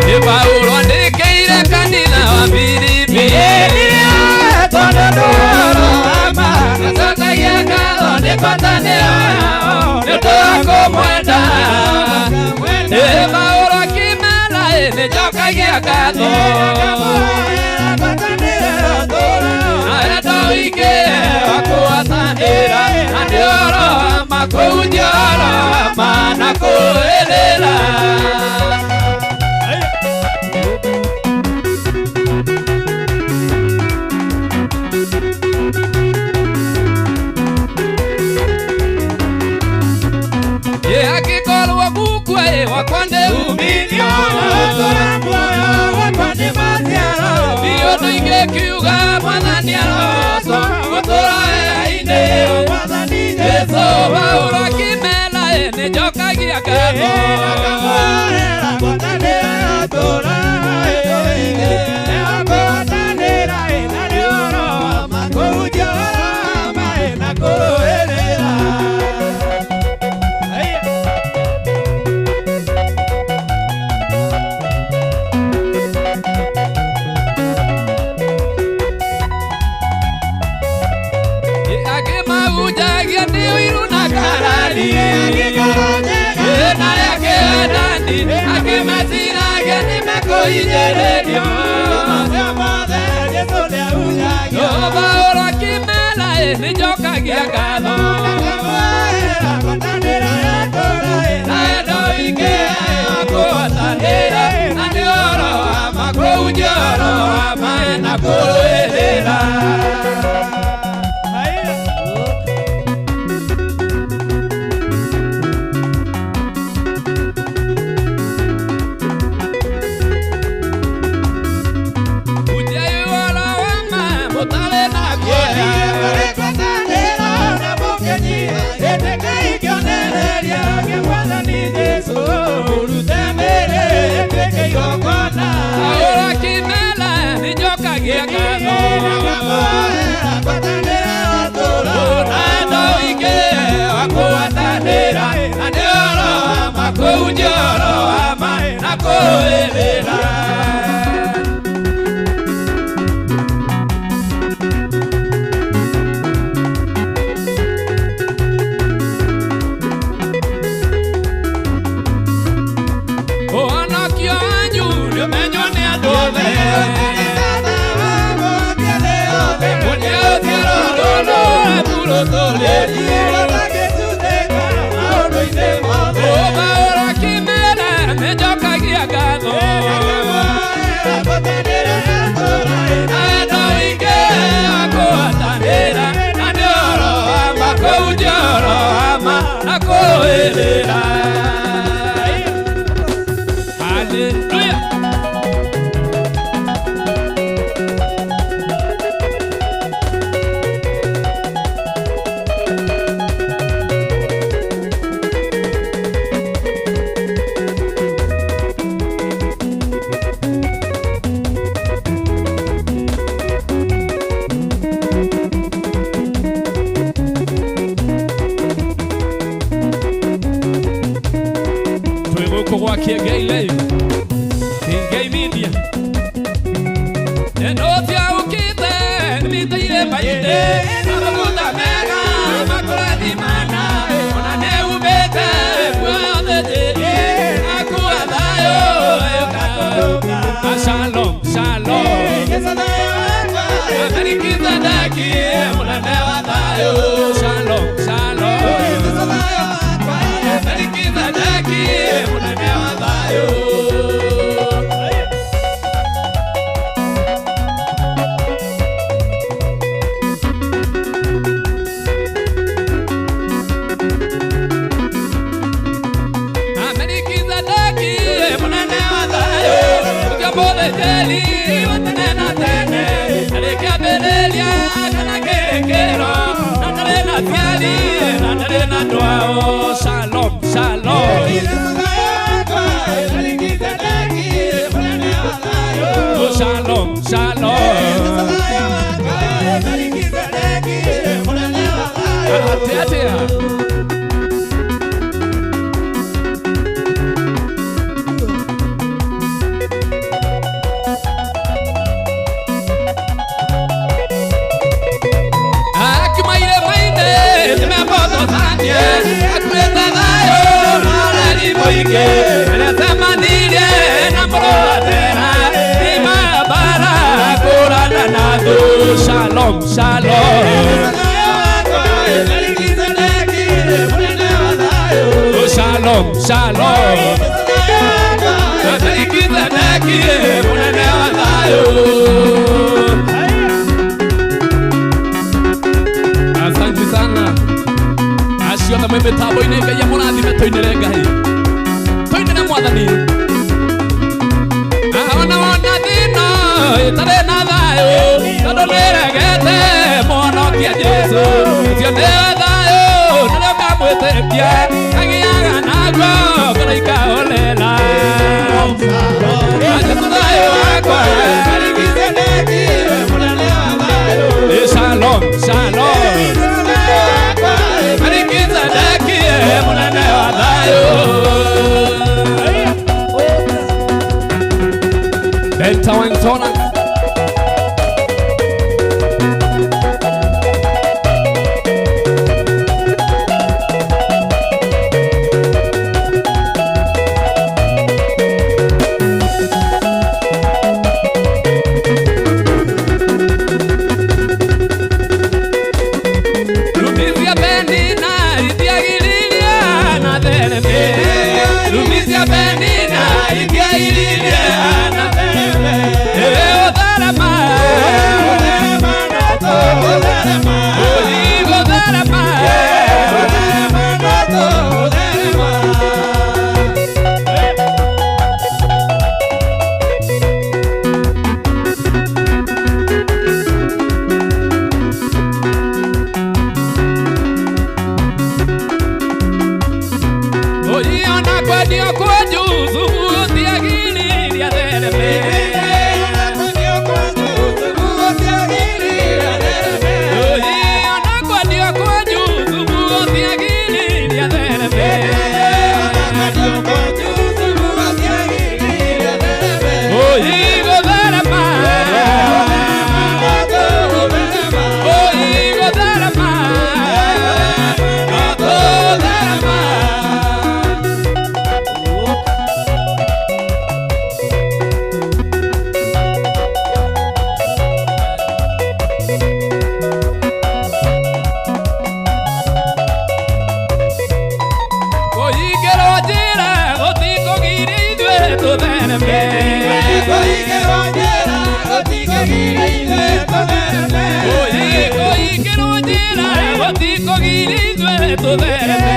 Nĩ Paulo andĩkĩire kanitha wa Filipi. Tondũ ndũhoro wa ma Acokagia ngatho nĩ ngwatanĩro yao nĩ ũndũ wa kũmwenda. Nĩ Paulo akĩmera ĩ nĩ njokagia ngatho. Na wendo ũingĩ wa kũgwatanĩra na nĩ ũhoro wa ma kũhunjia ũhoro wa ma na kũrũĩrĩra. Ĩ angĩkorwo gukua ĩ wakwa nĩ umithio. Nĩ ũndũ ingĩkiuga mwathani arocwo gũtũra wega-inĩ. Jesũ Paulo akĩmera ĩ nĩ njokagia ngatho. Ĩ akĩmahunjagia nĩ ũiru na ngarari. Ĩ na arĩa akĩendani akĩmeciragia nĩ mekũhinyĩrĩrio. No Paulo akĩmera ĩ nĩ njokagia ngatho. Na wendo ũingĩ wa kũgwatanĩra na nĩ ũhoro wa ma kũhunjia ũhoro wa ma na kũrũĩrĩra. Hunjiai ũhoro wa ma mũtarĩ na guoya. Paulo akĩmera nĩ njokagia ngatho. Na wendo ũingĩ wa kũgwatanĩra na nĩ ũhoro wa ma kũhunjia ũhoro wa ma na kũrũĩrĩra. Ũhonokio wanyu nĩũmenywo nĩ andũ othe. Mũrĩ rũciaro rũrũ rũtũrĩtie. Paulo akĩmera nĩ njokagia ngatho. Na wendo ũingĩ wa kũgwatanĩra na nĩ ũhoro wa ma kũhunjia ũhoro wa ma na kũrũĩrĩra. Hallelujah. Twĩ gũkũ gwa Kĩengei Live, Kĩengei Media. Ĩno ciaũkĩte nĩmĩteire maitĩ na maguta mega makũrathimana ona nĩumĩte muoyo thĩinĩ akua thayũ Shalom, shalom. Melkizedeki mũnene wa thayũ. Shalom, shalom. Melkizedeki mũnene wa thayũ. Melkizedeki mũnene wa thayũ. Ũcio mũthĩnjĩri wa tene na tene. Arĩkia Aciari na ndarĩ na andũ ao. Shalom, shalom. Oh, shalom, shalom. Atia, atia. Akimaire maine nimepototanie akuĩte thayũ na mũingĩ nĩacemanirie na mũrũatera imabara kũrana na thũ. Shalom, shalom. Oh, shalom, shalom. Melkizedeki mũnene wa thayũ. Asante sana acio othe mwĩ mĩtambo-inĩ, Ngai amũrathime. Tũinĩre Ngai, tũinĩre Mwathani. Ona wona thĩna ĩtarĩ na thayũ tondũ nĩregete mũhonokia Jesũ, ũcio nĩwe thayũ nĩrĩo ngamwĩtĩkia agĩaga naguo ngoro ikaholela. Jesũ thayũ wakwa. Shalom, shalom. Melkizedeki mũnene wa thayũ. Delta Wentona. Lumizia Penina itiagiriria na thereme. Lumizia Penina itiagiriria na thereme. Ũtherema. Ũtherema. Ũiona kwendio kwa Jusufu gũtiagiriria thereme. Ũiona kwendio kwa Jusufu gũtiagiriria thereme. Oi gũtherema. Oi gũtherema. Gũtherema. Kũhingĩrwo njĩra gũtikũgiria ithuĩ tũthereme. Kũhingĩrwo njĩra gũtikũgiria ithuĩ tũthereme.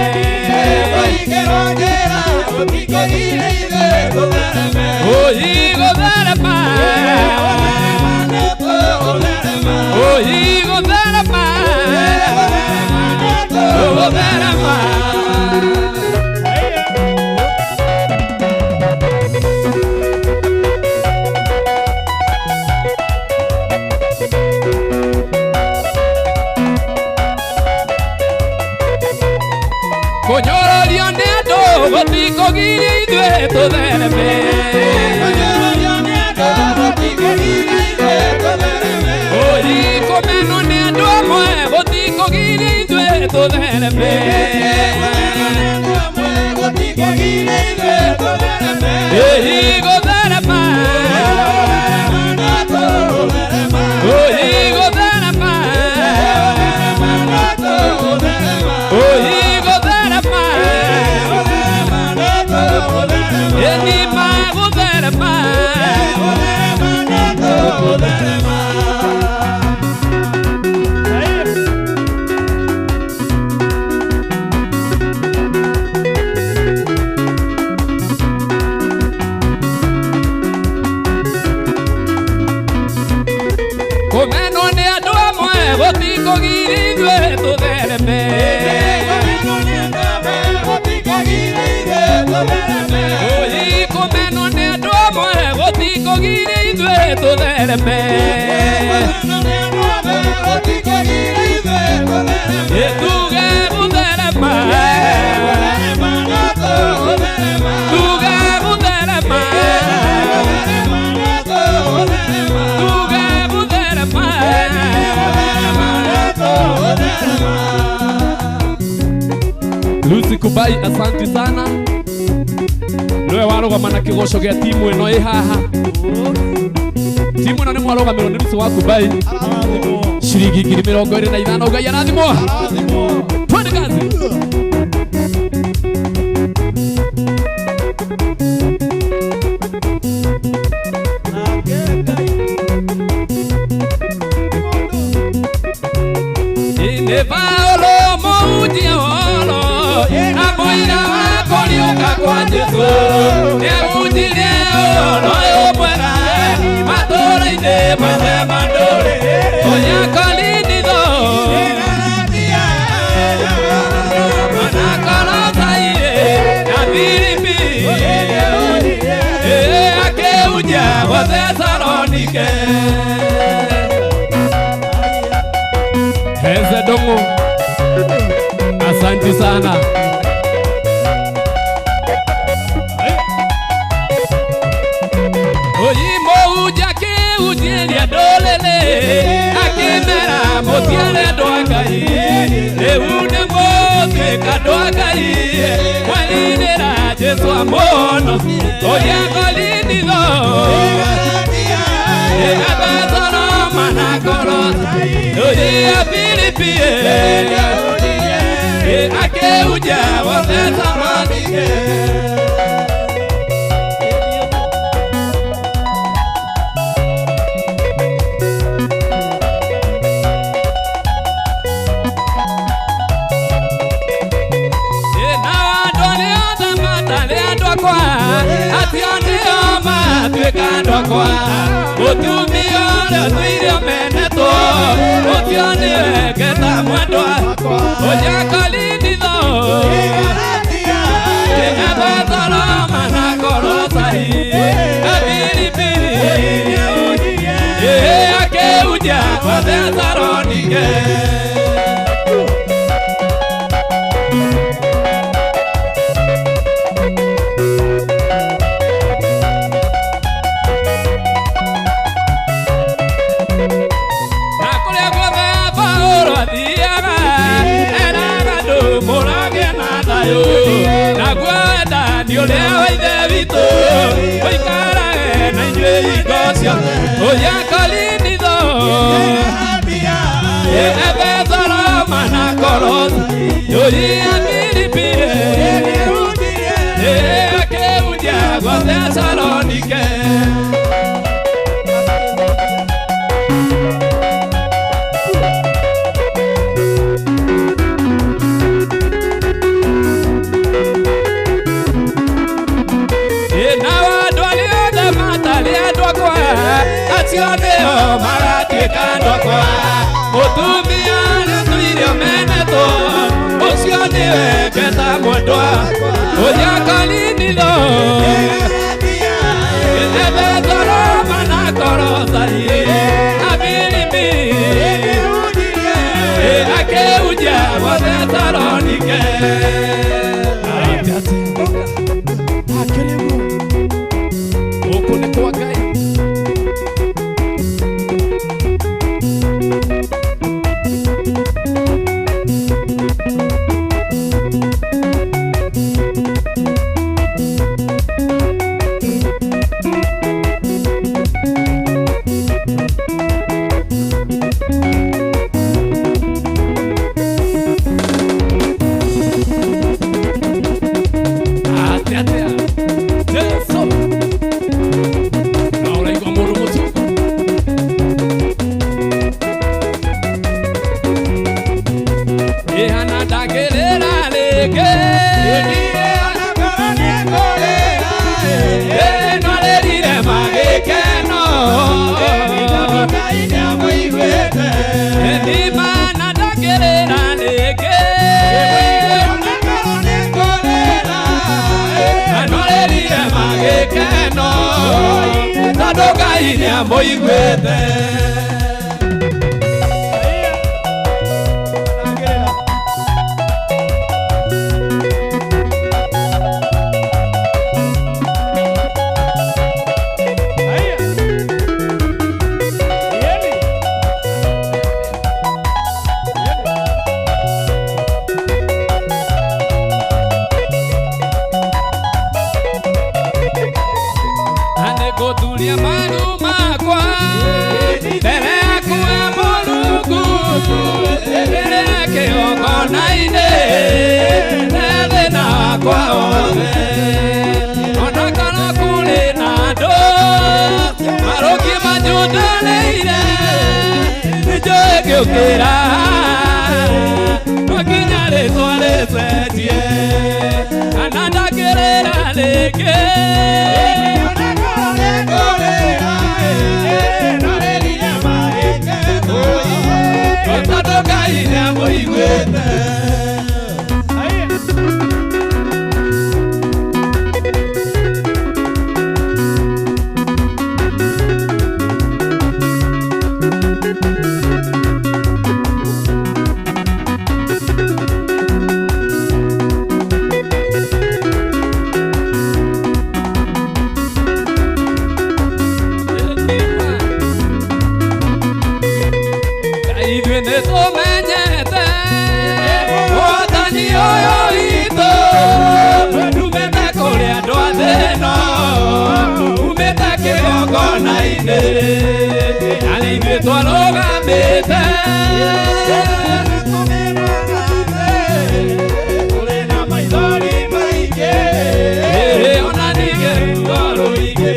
Oi gũtherema. Oi gũtherema. Gũtherema. Kũnyũrũrio nĩ andũ gũtikũgiria ithuĩ tũthereme. Oi kũmenwo nĩ andũ amwe gũtikũgiria ithuĩ tũthereme. Ĩĩ gũtherema. Oi gũtherema. Oi gũtherema. Ĩni magũtherema. Kũmenwo nĩ andũ amwe gũtikũgiria ithuĩ tũthereme. Oyi kũmenwo nĩ andũ amwe gũtikũgiria ithuĩ tũthereme. Tuge gũtherema, tuge gũtherema, tuge gũtherema. Lucy Kubai, asanti sana. Niwe warũgama na kĩgoco gĩa timu ĩno ĩ haha. Timu ĩno nĩ mwarũgamĩrwo nĩ Lucy wa Kubai, ciringi 25,000. Ngai arathimwo. Twende kazi. Nĩ Paulo mũhunjia ũhoro na mũira wa kũriũka kwa Jesũ, nĩahunjirie ũhoro ũyũ mwega matũũra-inĩ mothe ma ndũrĩrĩ. Oya Korinitho na Kolosai na Filipi, akĩhunjia Thesalonike. Heze Dongo, asanti sana. Oyi mũhunjia akĩhunjĩria ndũrĩrĩ akĩmera mũtiarĩ andũ a Ngai, rĩu nĩ mũtuĩka andũ a Ngai, mwarinĩra Jesũ amũhonokie. Oya Korinitho, Efeso, Roma na Kolosai, oyi Filipi, akĩhunjia Thesalonike. Na andũ arĩa othe matarĩ andũ akwa, acio nĩo matuĩka andũ akwa. Mũtumia ũrĩa ũtũire ũmenetwo, ũcio nĩwe ngeta mwendwa. Oya Korinitho, Efeso, Roma na Kolosai, Filipi, akĩhunjia Thesalonike. Na kũrĩa guothe Paulo athiaga eraga andũ mũragĩa na thayũ, naguo wendani ũrĩa wa Ithe witũ ũikarage na inyuĩ hingo ciothe. Oya Korinitho, Efeso, Roma na Kolosai, oyi Filipi, akĩhunjia Thesalonike. Na andũ arĩa othe matarĩ andũ akwa, acio nĩo magatuĩka andũ akwa. Mũtumia ũrĩa ũtũire ũmenetwo, ũcio nĩwe ngeta mwendwa. Oya Korinitho, Efeso, Roma na Kolosai, Filipi, akĩhunjia Thesalonike. Gũkũ nĩ kwa Ngai. Atĩ nĩamũiguĩte. Nĩngũturia maru makwa mbere yaku we Mũrungu, mbere ya kĩgongona-inĩ na thĩna wakwa wothe. Ona kana kũrĩ na andũ marũngiĩ manjũndũrĩire, nĩnjũĩ ngĩũkĩra no nginya rĩtwa rĩcenjie, kana ndangĩrĩra rĩngĩ. Tondũ Ngai nĩamũiguĩte. Ithuĩ nĩtũmenyete wathani ũyũ witũ ndumĩte kũrĩ andũ a thĩ ĩno, umĩte kĩgongona-inĩ, na nĩ ithuĩ twarũgamĩte. Ona ningĩ ruo rũingĩ,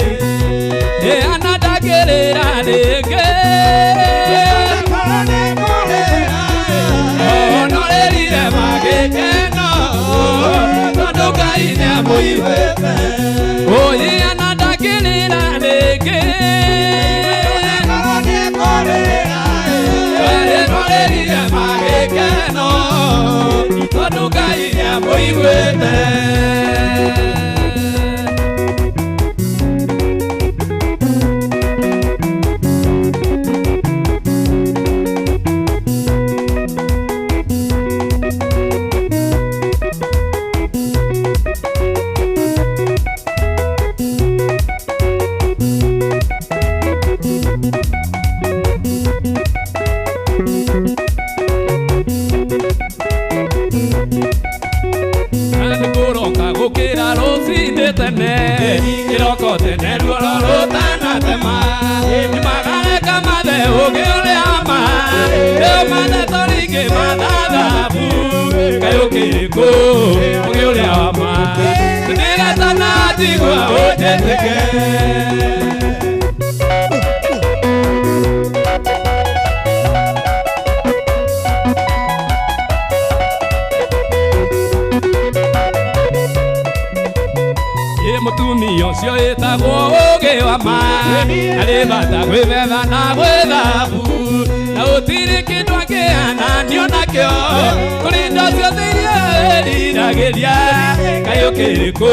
ana ndangĩrĩra rĩngĩ. Onorerire magĩkeno tondũ Ngai nĩamũiguĩte. Ũyĩ ana ndangĩrĩra rĩngĩ. Onorerire magĩkeno tondũ Ngai nĩamũiguĩte. Nĩkũroka gũkĩra rũcinĩ tene, kĩroko tene ruoro rũtanatema, nĩmagareka mathe ũgĩ ũrĩa ma, rĩu matheto rĩngĩ mathathabu, kaĩ ũkĩrĩ kũ ũgĩ ũrĩa wa ma, ndĩretana njigua ũnjĩtĩke. Mũtumia ũcio ĩtagwo ũgĩ wa ma, arĩ bata gwĩ betha na gwĩ thahabu, na gũtirĩ kĩndũ angĩananio nakĩo, kũrĩ indo ciothe iria wĩriragĩria, kaĩ ũkĩrĩ kũ?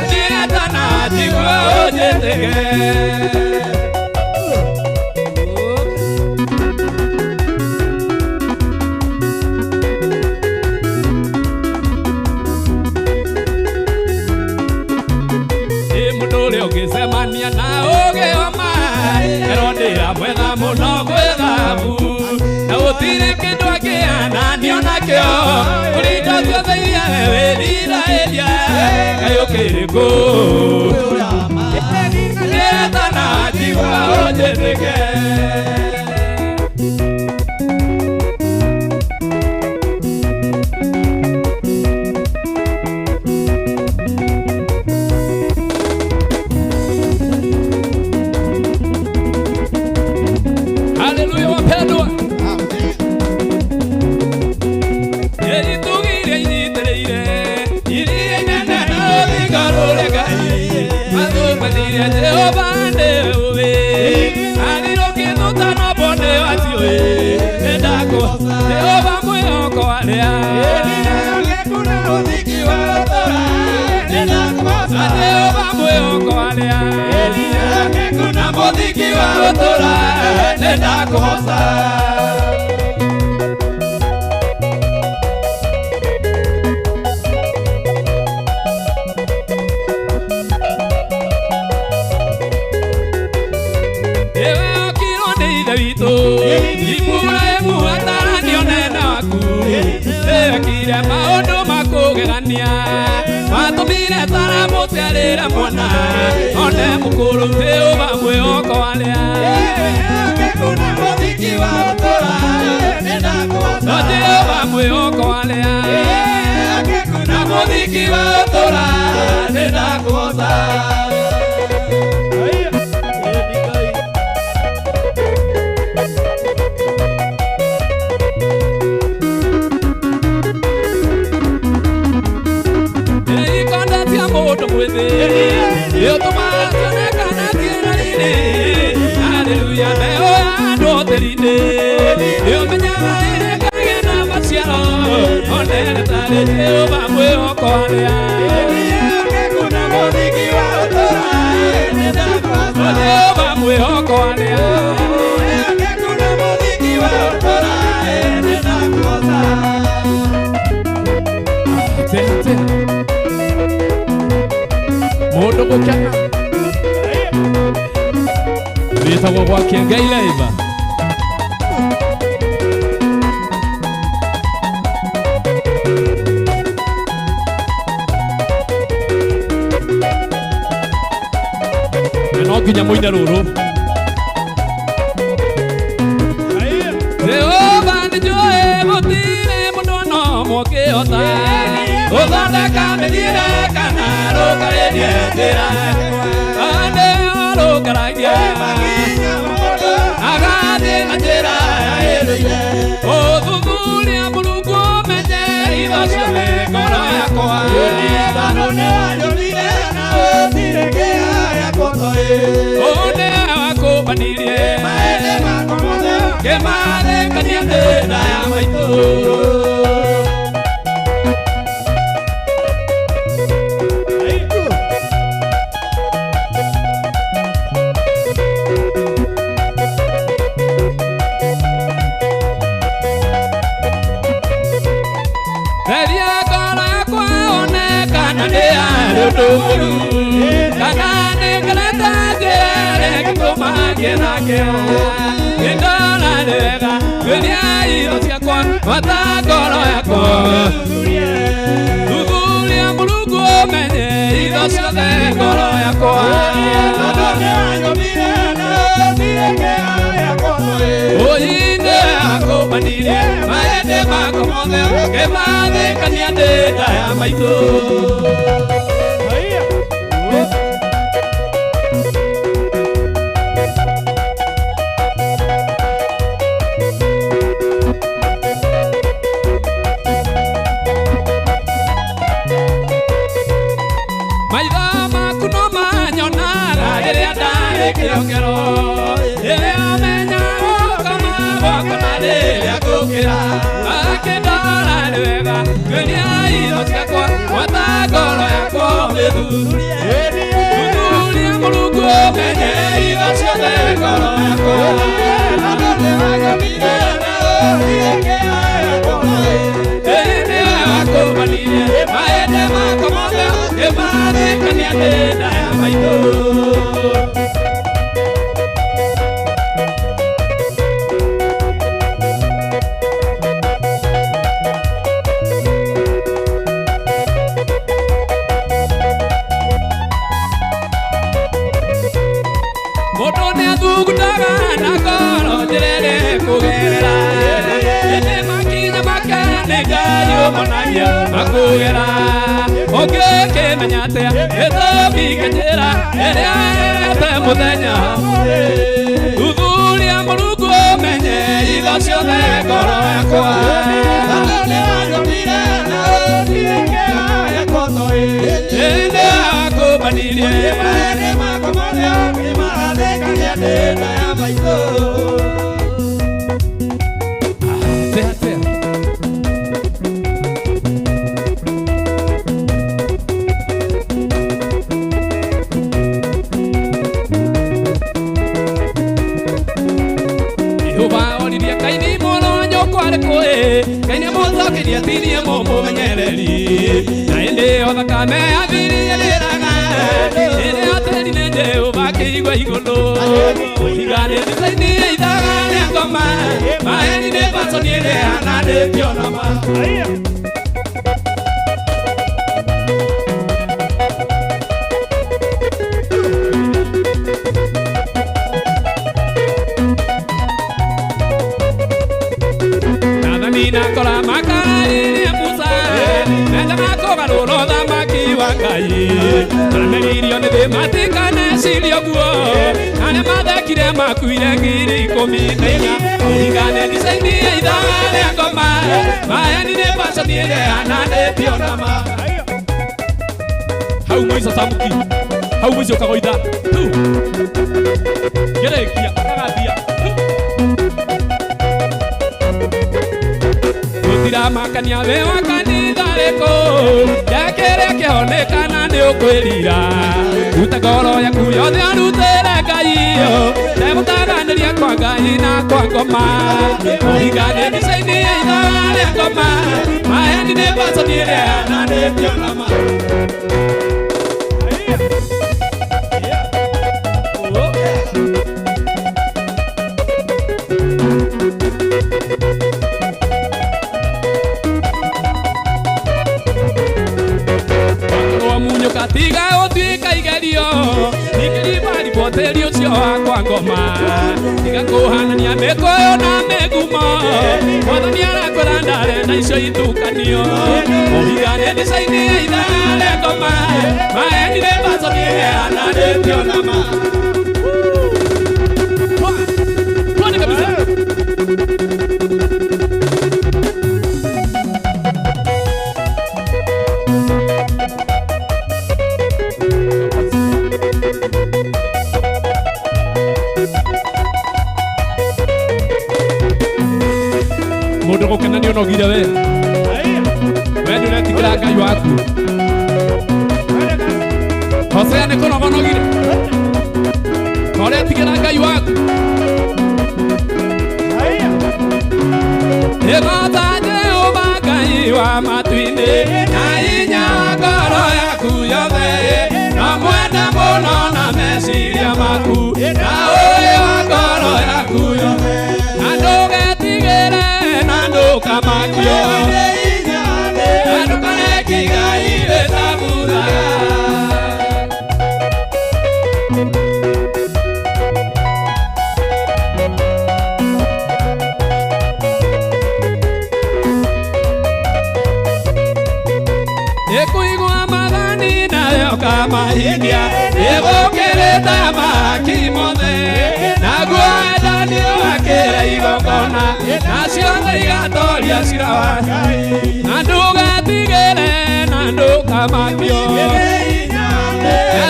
Ndiretana njigua ũnjĩtĩke. Mũndũ ũrĩa ũngĩcemania na ũgĩ wa ma, erwo ndĩramwetha mũno gwĩ thahabu, na gũtirĩ kĩndũ angĩananio nakĩo, kũrĩ indo ciothe iria wĩriragĩria, kaĩ ũkĩrĩ kũ? Ndĩretana njigua ũnjĩtĩke. Haleluya wapendwa. Ĩitugire inyitĩrĩire iria inene na rũthingo rũregai, mathũmbanire Jehova nĩ ũĩ, arĩ rũkĩthuta Nĩndakũgoca. Ewe okirwo nĩ ithe witũ Iburahimu ataranio nene waku Wekire maũndũ ma kũgegania Matũmire Sara mũciarĩre mwana One mũkũrũ Jehova mwĩhoko warĩa Kuna mũthiki wa ũtũra nĩndakũgoca. No Jehova mwĩhoko warĩa Kuna mũthiki wa ũtũra nĩndakũgoca. Ikonda cia mũndũ mwĩthĩ Nĩũtũmaga cionekana ciĩna riri Haleluya mbeũ ya andũ ũtheri-inĩ Nĩũmenyaga ĩrĩa ĩkagĩa na maciaro One rĩtarĩ Jehova mwĩhoko harĩa Kuna mũthiki wa ũtũra nĩndakũgoca. Jehova mwĩhoko harĩa Kuna mũthiki wa ũtũra nĩndakũgoca. Tete Mũndũ gũkena Wĩtagwo gwa Kĩengai Laiva. Na no nginya mũine rũrũ Jehova nĩnjũĩ gũtirĩ mũndũ no mũngĩhota gũthondeka mĩthiĩre kana rũkarĩrie njĩra Andĩ arũngaragia agathiĩ na njĩra yaĩrĩire Ũthuthuria Mũrungu ũmenye itho ciothe ngoro yakwa Ũũ wakũmbanirie kĩmathĩkania thĩna ya maitũ Theria ngoro yakwa one kana nĩ yarĩ ũndũ mũũru kana nĩ ngerete njĩra ĩrĩa ĩngĩtũma ngĩe na kĩeha Nĩndora nĩ wega tuĩria itho ciakwa gwata ngoro yakwa Thuthuria Mũrungu ũmenye itho ciothe ngoro yakwa Ũyinde akũmbanirie maende makwa mothe kĩmathĩkania ndĩ nda ya maitũ Maitho maku no manyonaga rĩrĩa ndarĩ kĩrokero rĩrĩa menyaga gũkoma gwakwa na rĩrĩa ngũkĩra Akĩndora nĩ wega tuĩria itho ciakwa gwata ngoro yakwa ũmĩthuthurie Thuthuria Mũrungu ũmenye itho ciothe ngoro yakwa Ĩĩ wakũmbanirie maende makwa mothe kĩmathĩkania ndĩ nda ya maitũ Mũndũ nĩathugundaga na ngoro njĩra ĩrĩa ĩkũgerera Ĩndĩ makinya make nĩ Ngai ũmonagia makũgera Ũngĩkĩmenya atĩa gĩtũmi kĩa njĩra ĩrĩa ĩrete mũthenya Thuthuria Mũrungu ũmenye itho ciothe ngoro yakwa Ĩndĩ akũmbanirie Atea, atea. ĩrĩkũ ĩ Ngai nĩ mũcokeria tinie mũmũmenyereri na ĩndĩ ĩyo thakame yathirie rĩraga ĩrĩa atĩri nĩ Jehova akĩigua igũrũ ũhigane ndicaini ya ithaga rĩa ngoma maheni nĩ baconi ĩrĩa ĩhananĩtio na ma. Nakora makara Musa na makogarũrwo thamaki wa Ngai mameririo nĩ thĩ matikanecirie ũguo arĩa mathekire makuire 14,000 ũhigane ndicaini ya ithaga rĩa ngoma maheni nĩ baconi ĩrĩa ĩhananĩtio na ma. Hau mũico samuki hau mũico ũkagoitha tu gerekia akagathia Gũtiramakania wĩ wa kanitha rĩkũ yakĩrĩa kĩhonekana nĩ ũkwĩrira ruta ngoro yaku yothe ũrutĩre Ngai ndegũtaganĩria kwa Ngai na kwa ngoma ũhigane ndicaini ya ithaga rĩa ngoma maheni nĩ baconi ĩrĩa ĩhananĩtio na ma. Tiga ũtuĩka igerio nikĩribariboterio ũcio wakwa ngoma tiga kũhanania mĩkũyũ na mĩgumo mwathani arakwĩra ndarenda icio itukanio ũhigane ndicaini ya ithaga rĩa ngoma maheni nĩ baconi ĩrĩa ĩhananĩtio na ma. Twende kabisa. Mundu gukena ni unogire we we nduretigĩra Ngai waku Hosea nĩ kũnoga ũnogire ũretigĩra Ngai waku Ĩgota Jehova Ngai wa matu-inĩ na hinya ngoro yaku yothe na mwenda mũno na meciria maku na ũũgĩ wa ngoro yaku yothe na ndũgetigĩre na ndũkamakio na ndũkareke igai rĩtabuthaga. Ĩkũigua mathani nayo kamahingia ĩgũkĩrĩte mahaki mothe naguo wendani ũgakĩra igongona na ciothe igatoria cira wa Ngai na ndũgetigĩre na ndũkamakio na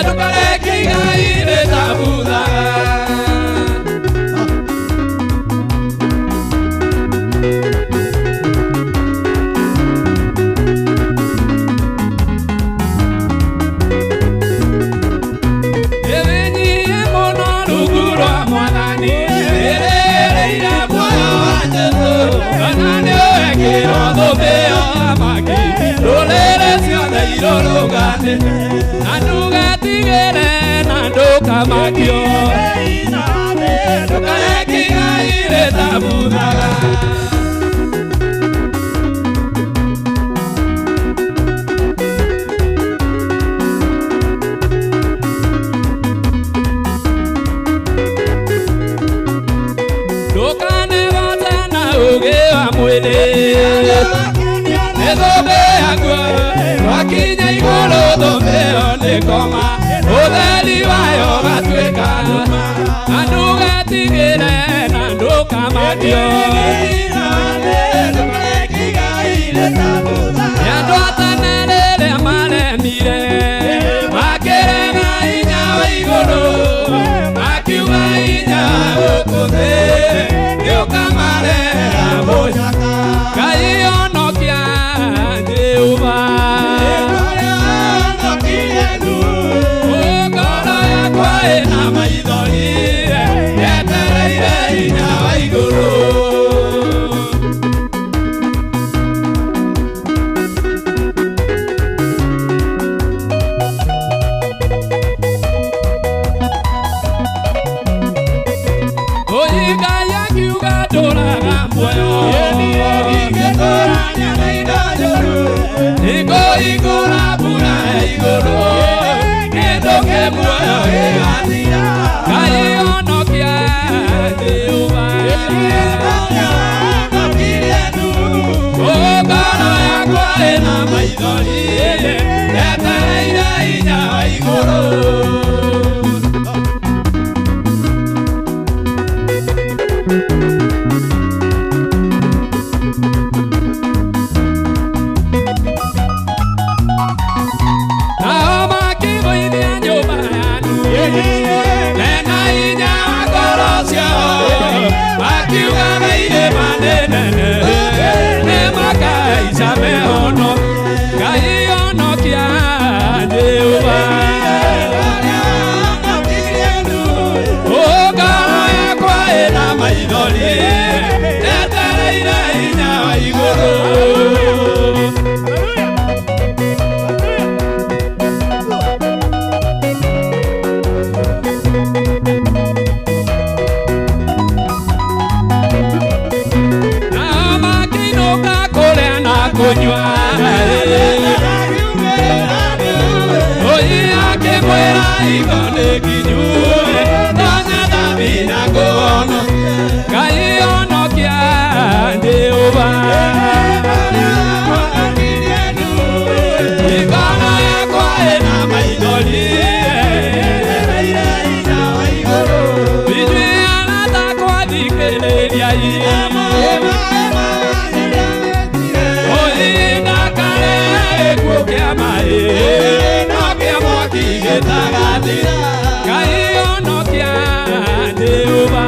ndũkareke igai rĩtabuthaga. Na ndũgetigĩre na ndũkamakio ndũkareke igai rĩtabuthaga. Ndũkanegoce na ũũgĩ wa mwĩrĩ nĩ thũmbĩ yakuo twakinya igũrũ thũmbĩ ĩyo nĩ koma ũtheri wayo ũgatuĩka nduma na ndũgetigĩre na ndũkamakio nĩ andũ a tene rĩrĩa maremire makĩrega hinya wa igũrũ makiuga hinya wa gũkũ thĩ nĩũkamarehera mũnyaka Ngai honokia Jehova ngoro yakwa ĩna maithori yetereire hinya wa igũrũ. gũtũũra muoyo. Ingĩtũrania na indo njũru. Ikũhingũra mbura ya igũrũ, kĩndũ kĩ muoyo gĩgathira. Ngai honokia Jehova. Ngoro yakwa ĩna maithori, yetereire hinya wa igũrũ. Nao makĩgũithia nyũmba ya Nuhu, mena hinya wa ngoro ciao, makiuga irĩma nĩ nene, nĩmakaica mehono. Ngai honokia Jehova. Ngoro yakwa ĩna maithori, yetereire hinya wa igũrũ. Nao makĩinũka kũrĩa na kũnyua. Oi akĩmwĩra igo nĩ kinyu, tonya thambi na ngũhono. Ngai honokia Jehova. Ngoro yakwa ĩna maithori, inyuĩ arata akwa thikĩrĩriai. Oi ndakare gĩkuũ kĩa maĩ, no kĩa mwaki gĩtagathira. Ngai honokia Jehova.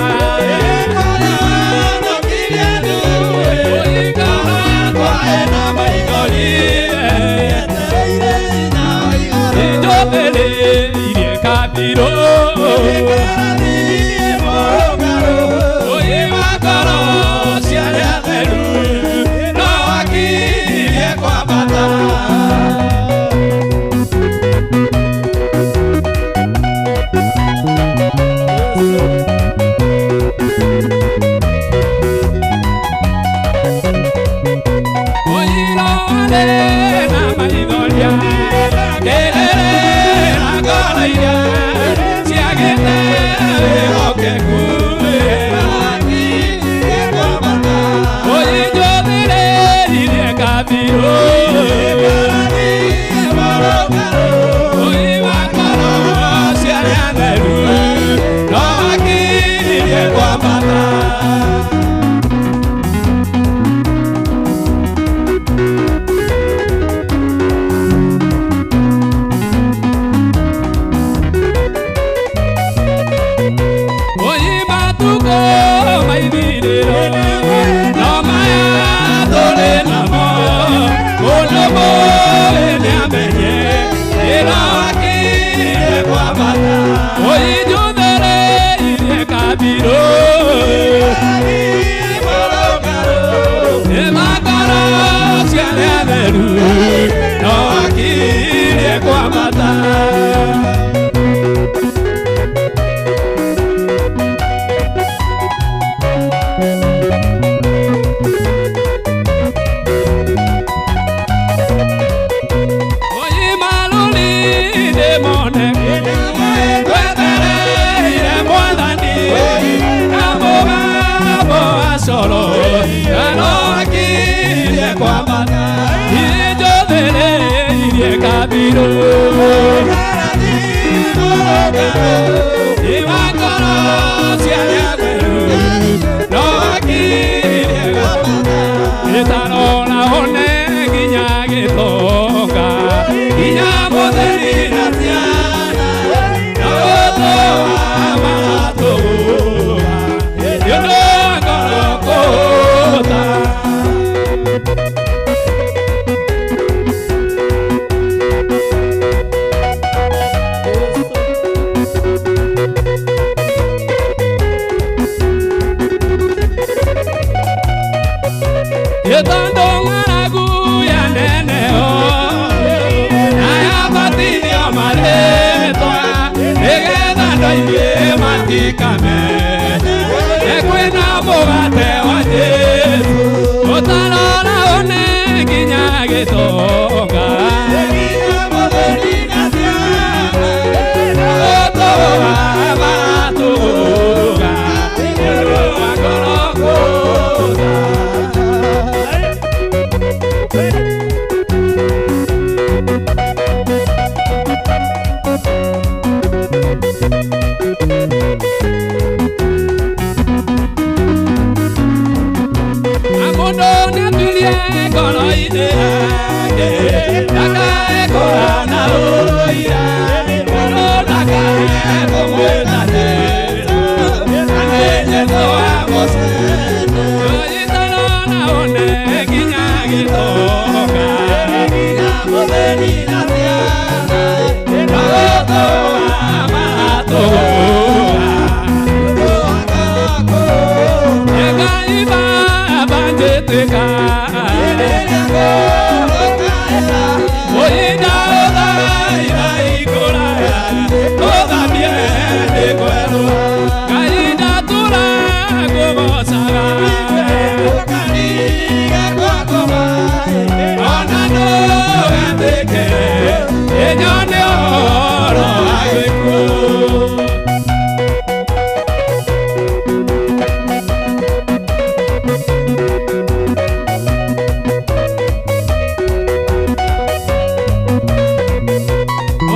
Oi ngoro yakwa ĩna maithori, injothĩrĩirie kabirũ. Oi wa ngoro cia arĩa atheru, no akirie kwambata. Oirore na maithoria, kĩrĩrĩ na ngoro iria ciagĩte wĩhokeku. Oinjothĩrĩirie kabirũ. Oi wa ngoro cia arĩa atheru, no akiririe kwambata. Oi matukũ maithirĩro, no maya tũrĩ namo, mũndũ mũũgĩ nĩamenye ĩno akirie kwambata. Oi njũthĩrĩirie kabirũ. Nĩ makoro cia arĩa atheru, no akirie kwambata. Oi marũri nĩmoneke, twetereire Mwathani, na mũgambo wa coro, na no akirie kwambata. Injothĩrĩirie kabirũ. Iwa ngoro cia arĩa atheru, no akirie kwambata. Gĩtarora one nginya gĩtonga, nginya mũthĩni na ciana, no gũtũũra maratũũra, nĩ ũndũ wa ngoro kũhũta. Gĩtondũ ng'aragu ya neneo, na yabatithio marĩtwa, nĩgetha andũ aingĩ matikamenye. Nĩ kwĩna mũgate wa Jesũ. Ndakae kũhana ũira Mũndũ ndakae kũmwĩta Jesũ Na nĩ Jesũ wa mũcene Ũnyitana na one nginya gĩtonga Nginya mũthĩni na ciana Maũtũa matũa Ngai Baba njĩtĩka Oinda ũthaira ikũraya Ũthambie ndĩkwerũ Ngai ndatũra ngũgocaga Ona ndũgetĩkĩre Ĩnyone ũhoro wa gĩkuũ.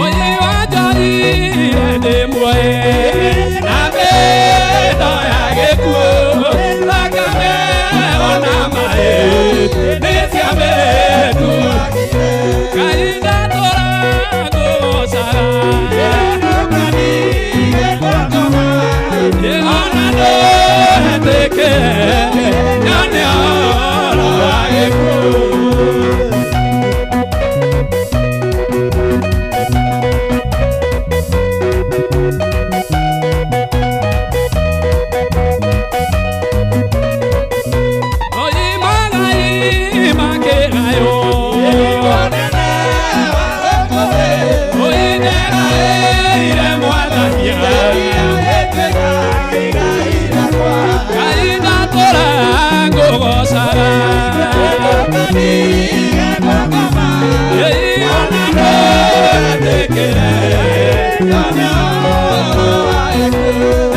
Oye wanjoire ndĩ muoye na mĩndo ya gĩkuũ thakame ona maĩ nĩ cia mĩtu Ngai ndatũra ngũgocaga ona ndũhetĩkĩre nyone ũhoro wa gĩkuũ. Oye magai makĩgayo Oye nderaĩire mwathania Ngai ndatũra ngũgocaga Ĩĩ ona ndũhetĩkĩre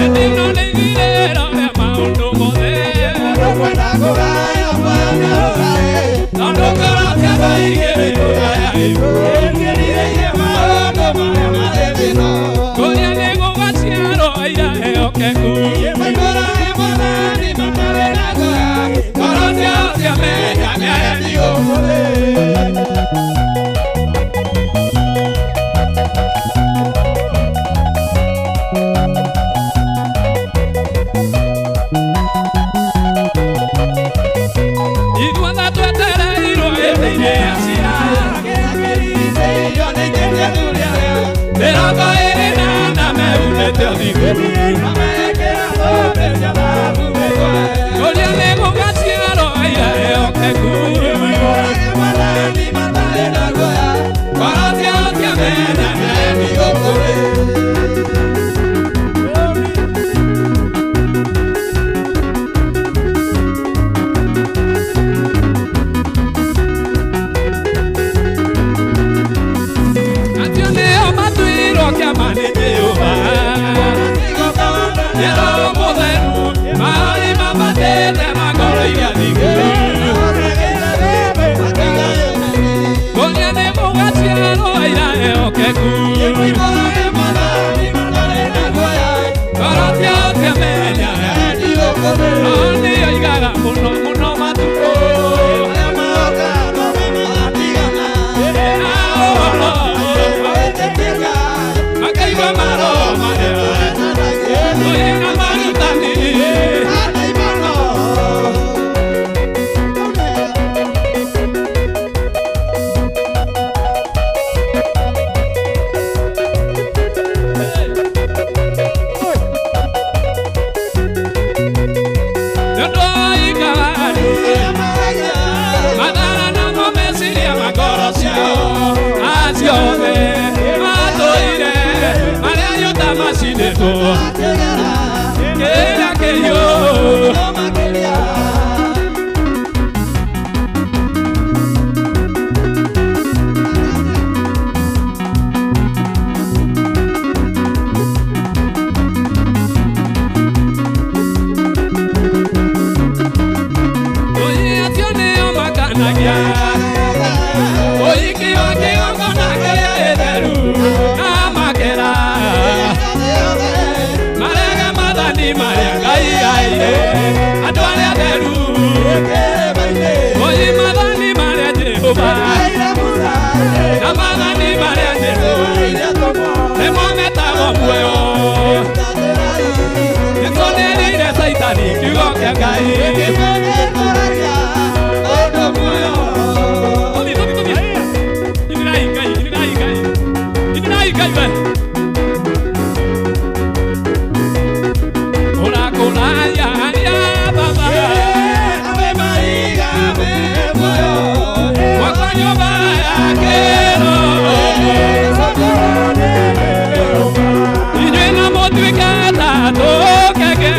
Ĩndĩ nĩ ithirĩro rĩa maũndũ mothe Tondũ ngoro ciakwa igĩrĩ kũgaya Kũrĩa nĩ gũgaciarwo aira ehokeku Ngoro ciao ciamenya nĩaheirwo Ithuothe twetereirwo hĩndĩ-inĩ ya ciira Mĩrongo ĩrĩ na ĩna meunĩte ũthingu Kũrĩa nĩ gũgaciarwo aira ehokeku Ngoro ciao ciamenya nĩaheirwo Acio nĩo matuirwo kĩama nĩ Jehova Nĩ Roho Mũtheru maũri mabatĩte mangoro iria thingu Kũrĩa nĩ gũgaciarwo aira ehokeku Ngoro ciao ciamenya No nĩoigaga mũno mũno matukũ Makaigua maroho marĩa Oye na marutani Nĩ ũndũ wa ikara Mathara namo meciria ma ngoro ciao acio othe matũire marĩa yuta macinĩtwo kĩrĩa kĩhiũ Oye acio nĩo makanagia ũhiki wa kĩgongona kĩrĩa gĩtheru na makĩra marega mathani marĩa Ngai aire andũ arĩa atheru oye mathani marĩa Jehova Na maathani marĩa Jesũ nĩmo metagwo muoyo. Jesũ nĩerĩire Caitani kiugo kĩa Ngai. Tũthiĩ, tũthiĩ, tũthiĩ. Inĩrai Ngai, inĩrai Ngai. Inĩrai Ngai we. Ũrakũraya ya baba. Mwaka nyũmba ya kĩroho. Inyuĩ na mũtuĩke ta tũkenge.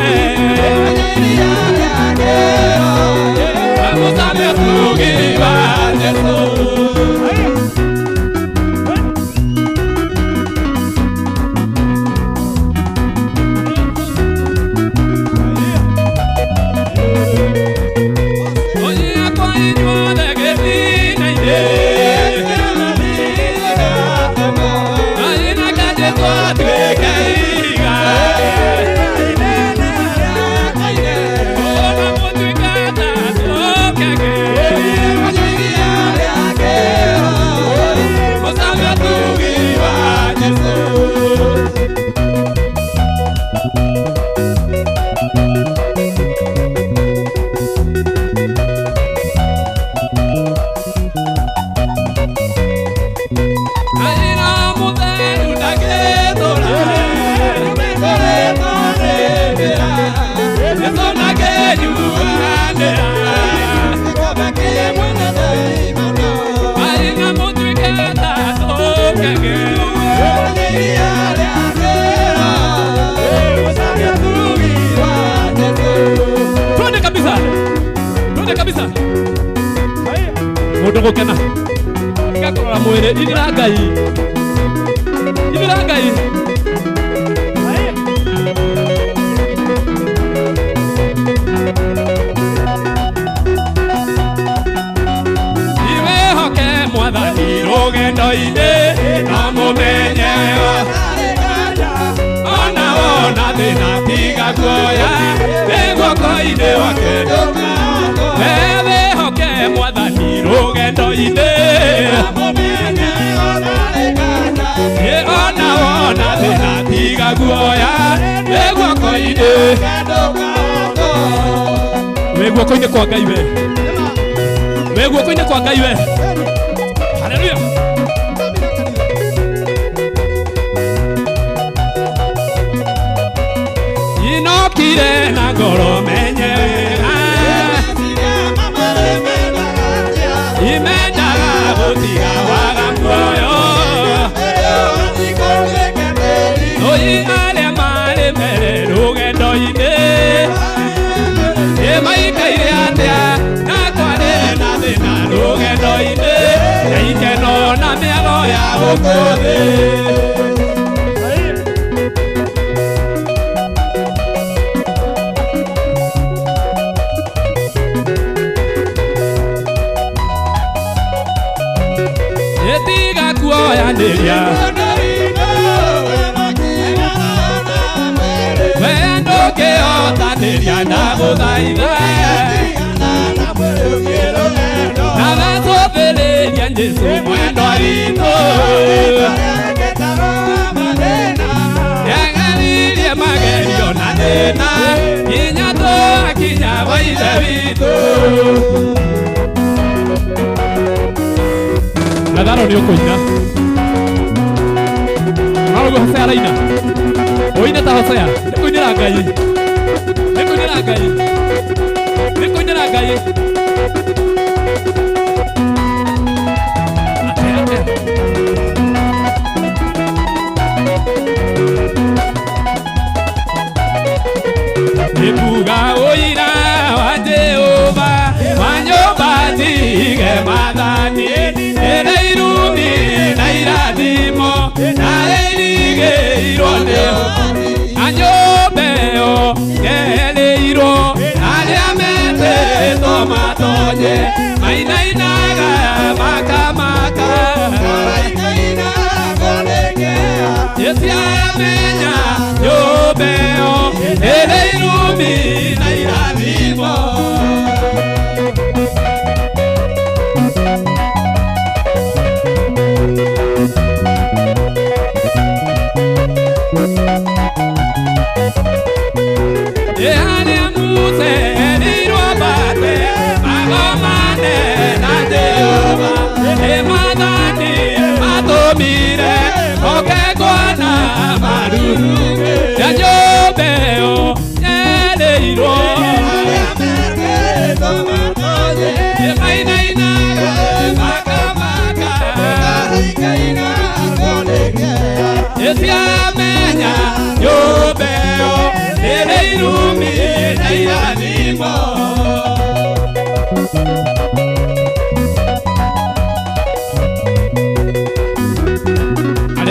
Mũcame ũtugi wa Jesũ. Oye akwa inyuothe gĩtina-inĩ. Aĩ na Jesũ atuĩke ihiga. Ona mũtuĩke ta tũkenge. Mũcame ũtugi wa Jesũ. Aĩ na mũtheru ndangĩtũra. Jesũ ndangĩnyuanĩra. Aĩ na mũtuĩke ta tũkenge. Twende kabisa. Twende kabisa. Mũndũ gũkena. Tiga kũrora mwĩrĩ, inĩra Ngai. Inĩra Ngai. Iwehoke mwathani rũgendo-inĩ no mũmenye ona wona thĩna tiga guoya wĩ guoko-inĩ wake. Wĩhoke mwathani rũgendo-inĩ ĩ ona wona thĩna tiga guoya wĩ guoko-inĩ wĩ guoko-inĩ kwa Ngai we wĩ guoko-inĩ kwa Ngai we. Haleluya. Inokire na ngoro menye wega imenyaga gũtiga waga muoyo oi arĩa marĩ mbere rũgendo-inĩ ĩ maikaire atĩa na kwarĩ na thĩna rũgendo-inĩ na ikeno na mĩago ya gũkũ thĩ. Ĩtiga kuoyanĩria we ndũngĩotanĩria ndagũthaitha na gacũthĩrĩria Jesũ mwendwa witũ nĩageririe magerio na thĩna nginya twakinya gwa Ithe witũ. Latharo nĩ ũkũina no ũguo Hosea araina ũine ta Hosea nĩ kũinĩra Ngai nĩ kũinĩra Ngai nĩ kũinĩra Ngai. Atĩa, atĩa. Nĩkuga ũira wa Jehova wa nyũmba njige maathani ĩrĩ irumi na irathimo na ĩrigĩirwo nĩ na nyũmba ĩyo yerĩirwo arĩa metĩtwo matonye mainainaga makamaka. Ĩciamenya nyũmba ĩyo ĩrĩ irumi na irathimo.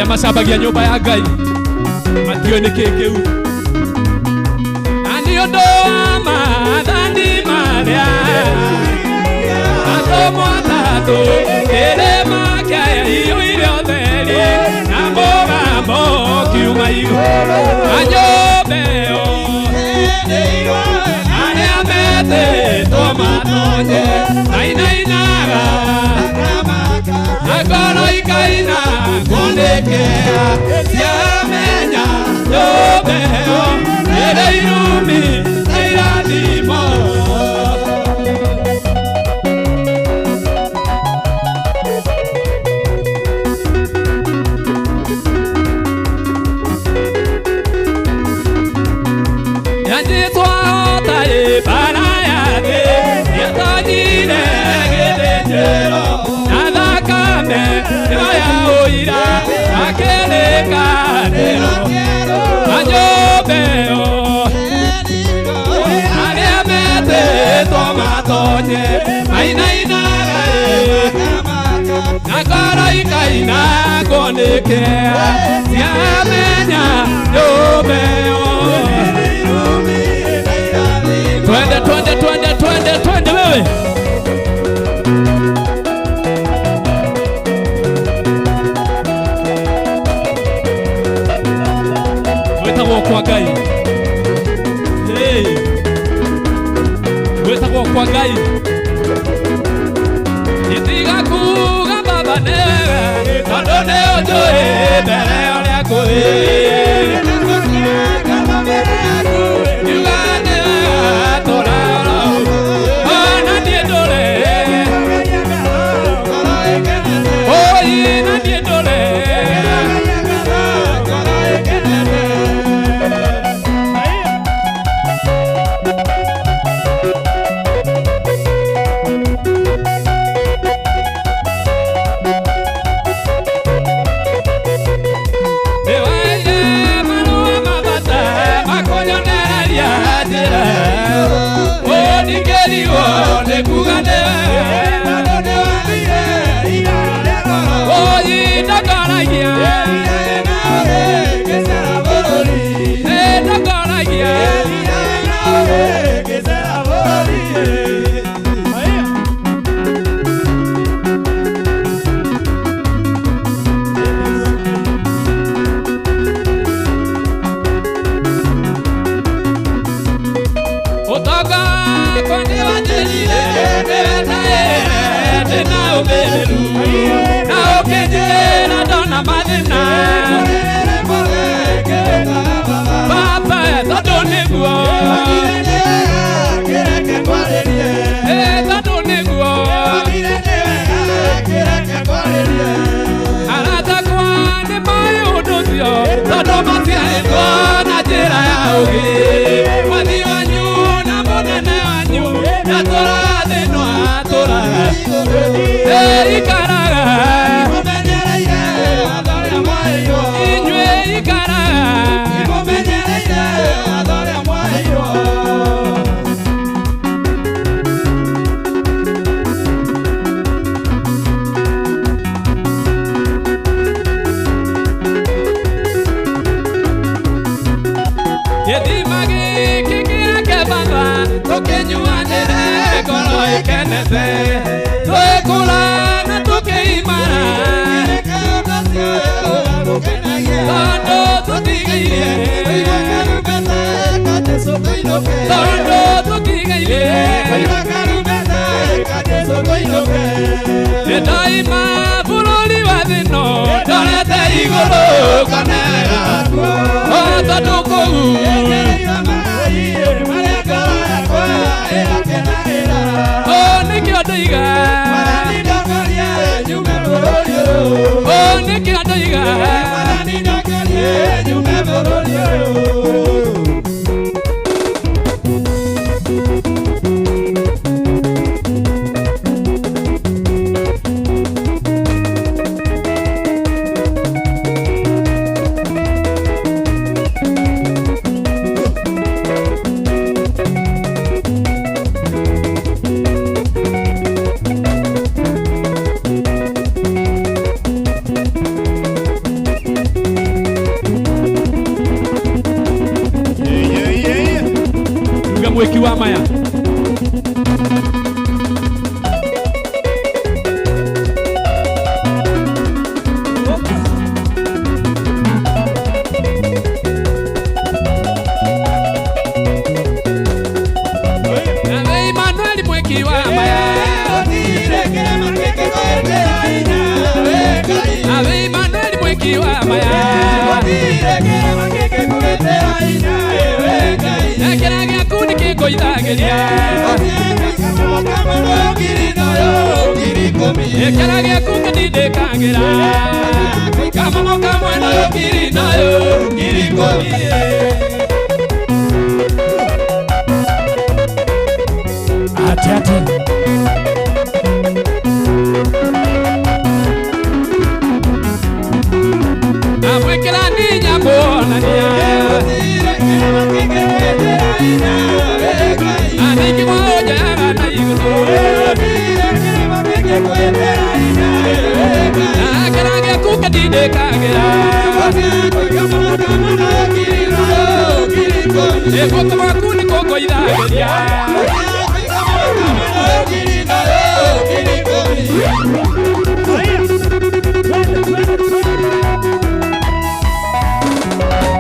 Arĩa macambagia nyũmba ya Ngai matiũĩ nĩ kĩĩ kĩu. Na nĩ ũndũ wa maathani marĩa atũmwo atatũ, kĩrĩma kĩaiyũire ũtheri na mũgambo ũkiuma igũrũ na nyũmba ĩyo arĩa metĩtwo matonye mainainaga na ngoro ikaina kũnĩkĩa ciamenya nyũmba ĩyo ĩrĩ irumi na irathimo. Yanjitwa bara ya thĩ yatonyire gĩthĩnjĩro na thakame ĩyo ya ũira na kĩrĩkanĩro na nyũmba ĩyo arĩa metĩtwo matonye mainainaga na ngoro ikaina kũnĩkĩa ciamenya nyũmba ĩyo. Twende, twende, twende, twende, twende wewe. Gwĩtagwo kwa Ngai. Hey. Gwĩtagwo kwa Ngai. Itiga kuga baba nĩwe tondũ nĩ ũnjũĩ mbere ũrĩa ngũĩ. Yuga nĩwe tũra ona niĩ ndũre. Oi na niĩ ndũre. Nĩwaire marũa ma bata makũnyonereria njĩra. Ũndingĩrigwo nĩ kuga nĩwe. Oi ndongoragia. Ĩ ndongoragia. Ũtonga wakwa nĩwanjĩrire nĩwetaĩre ndĩna ũmĩrĩru na ũkĩnjĩra ndona mathĩna baba tondũ nĩguo ĩ tondũ nĩguo arata akwa nĩ moĩ ũndũ ũcio tondũ matiarĩtwo na njĩra ya ũgĩ mwathi wanyu na mũnene wanyu ndatũraga thĩno atũraga ĩ ikaraga inyuĩ ikaraga. Gĩthima gĩkĩ kĩake baba tũkĩnyuanĩre ngoro ĩkenete twĩkũra na tũkĩimara tondũ tũtigairie tondũ tũtigairie nĩndaima bũrũri wa thĩno ndorete igũrũ ngonera o tondũ kũu o nĩkĩo ndoiga o nĩkĩo ndoiga. ngũithagĩria. Ĩkĩra gĩaku kĩndindĩkagĩra. Kamamo kamwe nayo ngiri nayo 10,000. Ate ate. Amwĩkĩra ninya kuonania. Anĩingĩ njaga na igũrũ. Akĩra gĩaku kĩndindĩkagĩra. Guoko gwaku nĩkuo ngũithagĩria.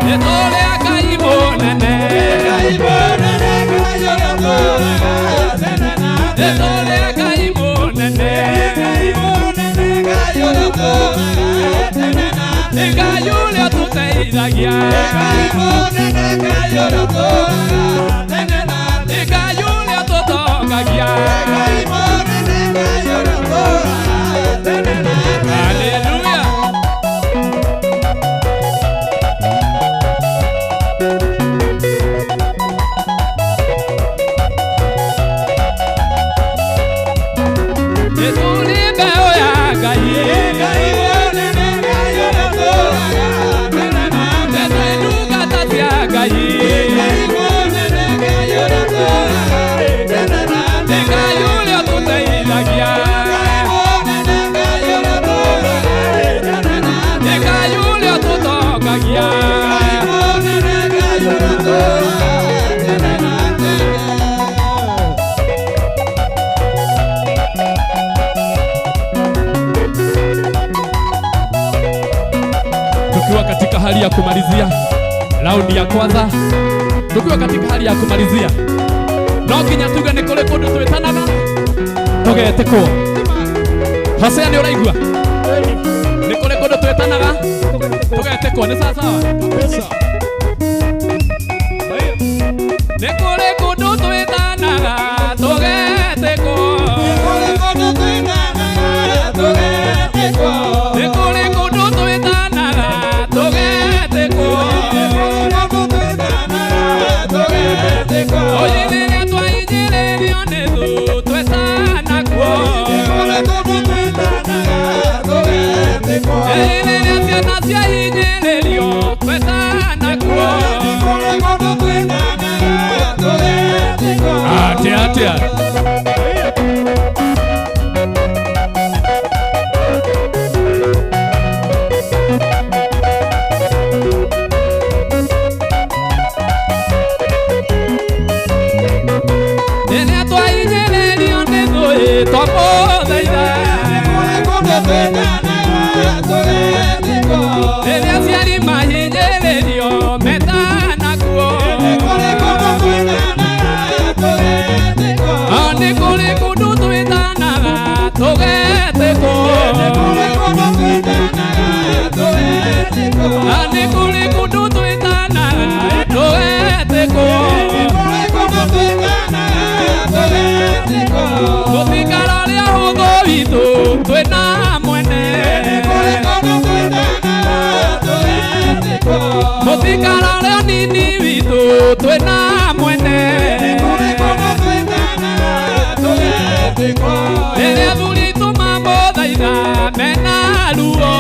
Nĩtũrĩ Ngai mũnene. Nĩtũrĩ Ngai mũnene. Ngai ũrĩa ũtũteithagia. Ngai ũrĩa ũtũtongagia. Hallelujah. Nĩtũrĩ mbeũ ya Ngai. Nĩtwĩ ndungata cia Ngai. Ngai ũrĩa ũtũteithagia. Ngai ũrĩa ũtũtongagia. Tukiwa katika hali ya kumalizia raundi ya kwanza, tukiwa katika hali ya kumalizia, no nginya tuge nĩ kũrĩ kũndũ twĩtanaga tũgetĩkwo. Hosea nĩ ũraigua? Nĩ kũrĩ kũndũ twĩtanaga tũgetĩkwo, nĩ sawa sawa? Nĩ kũrĩ kũndũ twĩtanaga tũgetĩkwo. Nĩ kũrĩ kũndũ twĩtanaga tũgetĩkwo. Oye rĩrĩa twahinyĩrĩrio nĩ thũ twetana kuo. Rĩrĩa ciana ciahinyĩrĩrio twetana kuo. Atia atia. Rĩrĩa twahinyĩrĩrio nĩ thũ twamũthaitha. Rĩrĩa aciari mahinyĩrĩrio metana kuo. Nĩ kũrĩ kũndũ twĩtanaga tũgetĩkwo. Nĩ kũrĩ kũndũ twĩtanaga tũgetĩkwo. Tũtikarore ũhũthũ witũ twĩna mwene. Mũtikarore ũnini witũ twĩna mwene. Rĩrĩa athuri aitũ mamũthaitha mena ruo.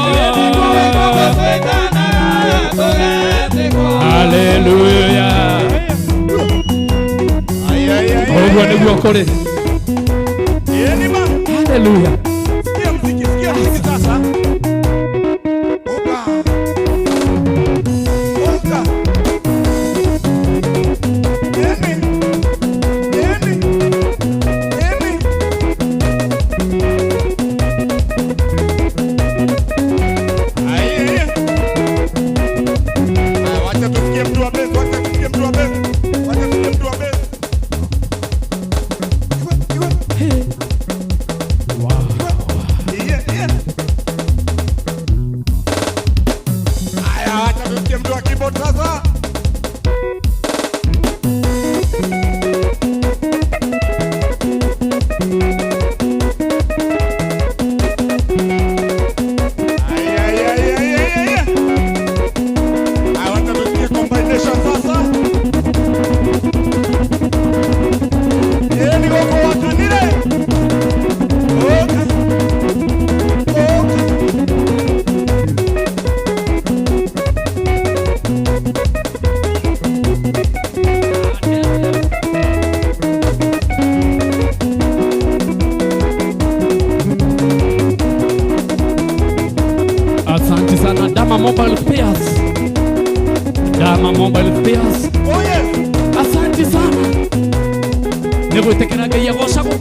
Haleluya. Ũguo nĩguo kũrĩ. Haleluya. Sikia mziki, sikia mziki sasa. Oka. Oka. Emi. Emi. Emi. Aye. Aya, wacha tusikie mtu wa bass, wacha tusikie mtu wa bass. Wacha tusikie mtu wa bass. Iwe, iwe. Wow. Sana Dama Mobile Spares, Dama Mobile Spares. Oh yes. Asante sana nä gwä tä kä ra Ngai agocagwo.